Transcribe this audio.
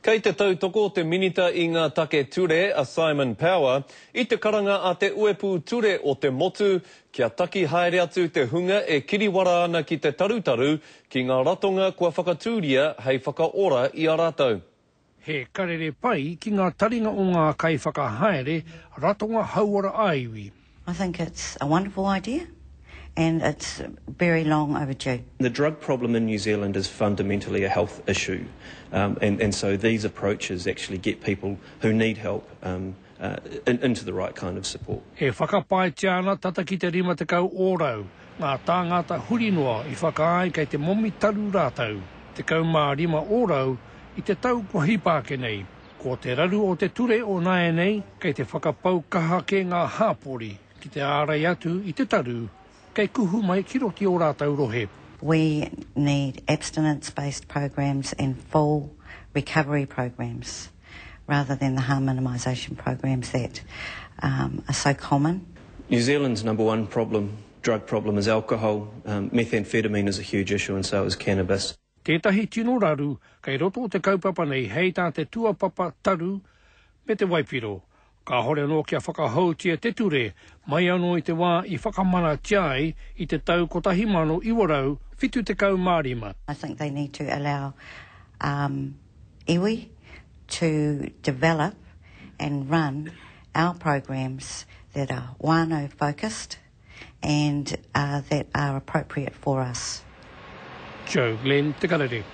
Kei te tautoko te Minita i ngā Take Ture a Simon Power i te karanga a te Uepū Ture o te motu kia taki haere atu te hunga e kiriwara ana ki te tarutaru ki ngā ratonga kua whakatūria hei whakaora i a rātou. He karere pai ki ngā taringa o ngā kaiwhakahaere ratonga hauora ā-iwi. I think it's a wonderful idea and it's very long overdue. The drug problem in New Zealand is fundamentally a health issue um, and, and so these approaches actually get people who need help um, uh, in, into the right kind of support. E whakapaetia ana tata ki te 50 ōrau ngā tāngata huri noa i whakaae kei te momi taru rātou, 15 ōrau i te tau kua hipa ake nei. Ko te raru o te ture o nāianei kei te whakapau kaha kē ngā hāpori ki te ārai atu i te taru kei kuhu mai ki roto i ō rātou rohe. We need abstinence based programs and full recovery programs rather than the harm minimisation programs that um, are so common. New Zealand's number one problem, drug problem, is alcohol. Um, methamphetamine is a huge issue and so is cannabis. Tētahi tino raru kei roto o te kaupapa nei hei tā te tuapapa taru me te waipiro. Kāhore anō kia whakahoutia te ture mai anō i te wā i whakamanatia ai i te tau 1975. I think they need to allow um, iwi to develop and run our programs that are whānau focused and uh, that are appropriate for us. Joe Glenn, Te Karere.